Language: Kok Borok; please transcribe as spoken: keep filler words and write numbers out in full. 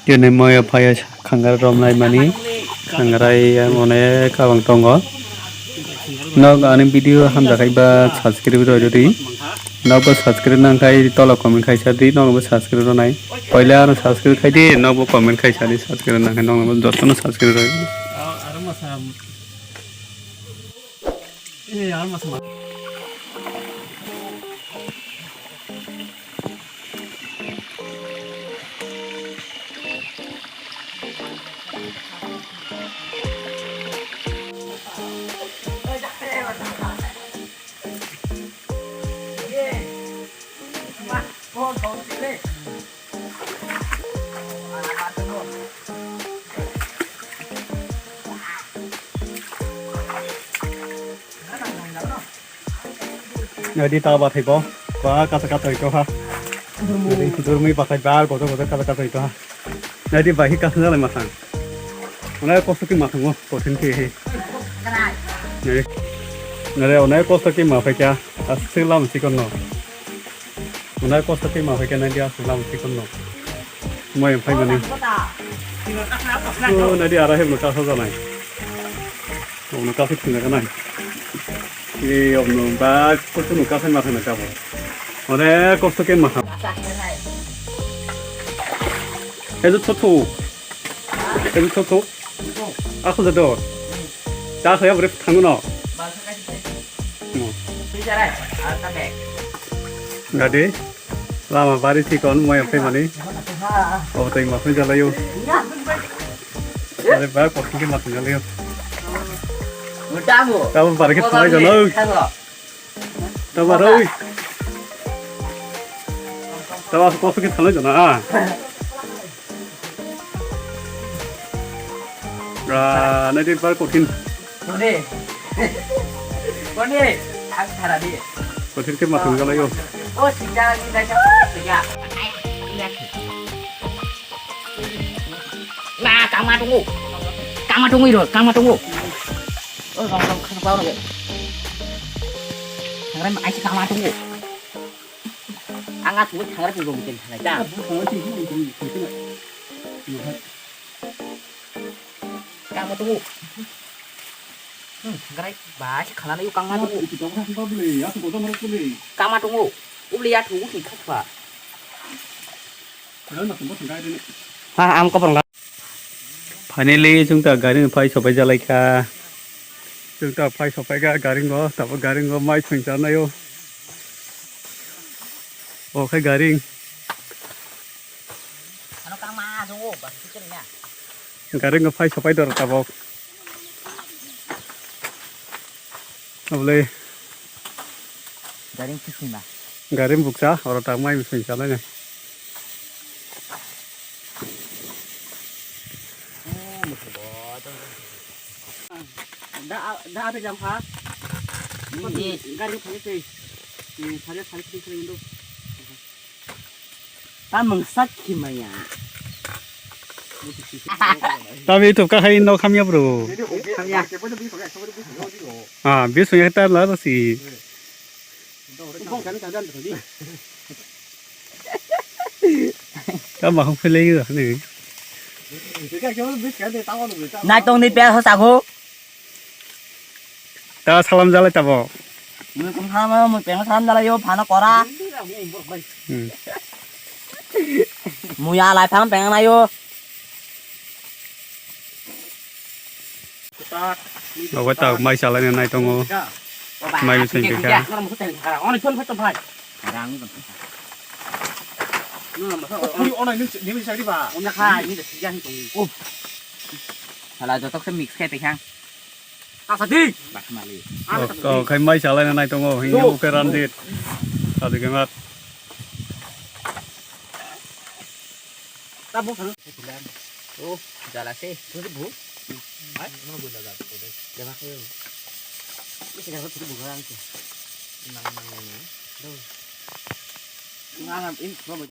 Tini moya phaya khangrai romnai mani, khangrai onek kabang tongo. Nok ani video hamjakhai ba subscribe rw di. Nok bo subscribe nangkhai tola comment khaisa di, nok bo subscribe rwnai. Poila ano subscribe khai di, nok bo comment khaisa di, subscribe nangkhai nok bo jotono subscribe rw. Nadi ta bathai bo, ba kasa kasa ito ha. Nadi durmi bathai ba godo godo kasa kasa ito ha. Nadi bahi kasa nalai masang. Onai kosto ki masang mo, kothin ki he. Nadi, nadi onai kosto ki ma phai kya, asik lam sikon no. Onai kosto ki ma phai kya, nadi asik lam sikon no. Mai phai mani. Oh, nadi ara he mukha sa janai. Obno kaphik thwngjaknai. Ei obno ba kosto no kaphai ma thangna kabo. Ore kosto ke ma thang. Ejo thotho. Ejo thotho. Ako jado. Ta khoya bre thangno. No. Gade. Lama bari sikon moya phaimani. Obo tei ma phaijalaio. Are ba kothon ke ma phaijalaio. Tamo. Tamo bari ke thalai jano. Tamo roi. Tamo kothon ke thalai jano. Ah, nadi bar kothin. Kone. Kone. Ang thara di. Kothin ke ma phaijalaio. Oh, sida ni dai sa. Na, kama tunggu. Kama tunggu iro, kama tunggu. Oh, rong rong khang pau lagi. Thangrai ma aisi kama tunggu. Ang a tunggu thangrai pun rong ken thangrai ta. Kama tunggu. Hmm, thangrai ba aisi khala na yu kama tunggu. Kama tunggu. Ubli ya tunggu sing khakwa. Ha, am kopor. Finally, chwng ta gari phai sopai jalai kha. Chwng ta phai sopai kha gari go, tabo gari go mai thwng cha naio. O khai gari. Gari go phai sopai dor tabok. Abole. Garing kisima. Garing bukcha, oro tak mai bising chalai nai. Da, da, ada jam ha. Ini. Garing phai sei. Phai, phai, phai, phai, phai. Ta mungsa khimaya. Tabi tu kahai no khamya bro. Khamya. Ah, bising ya ta la si. Ta ma hong philei ni. Nai tong ni pe ho sa ho. Ta salam jalai tabo. Mui kum salam, mui peng salam jalai yo, phano kora. Hmm. Mui alai phang peng na yo. Obo ta mai salai nai tongo. Mai bising khe kha. Sala jotok se mix khai pekhang. Asadi. Bakmali. Oh, khai mai salai nai tongo. Hingke uke Ranjit. Sadi kemat. Tabuk sana. Oh, jala se. Ini bu. Hai? Mana bu jala? Jala se. Ini sekarang tu bu garang tu. Nang nang nang. Tuh. Nang ini coba.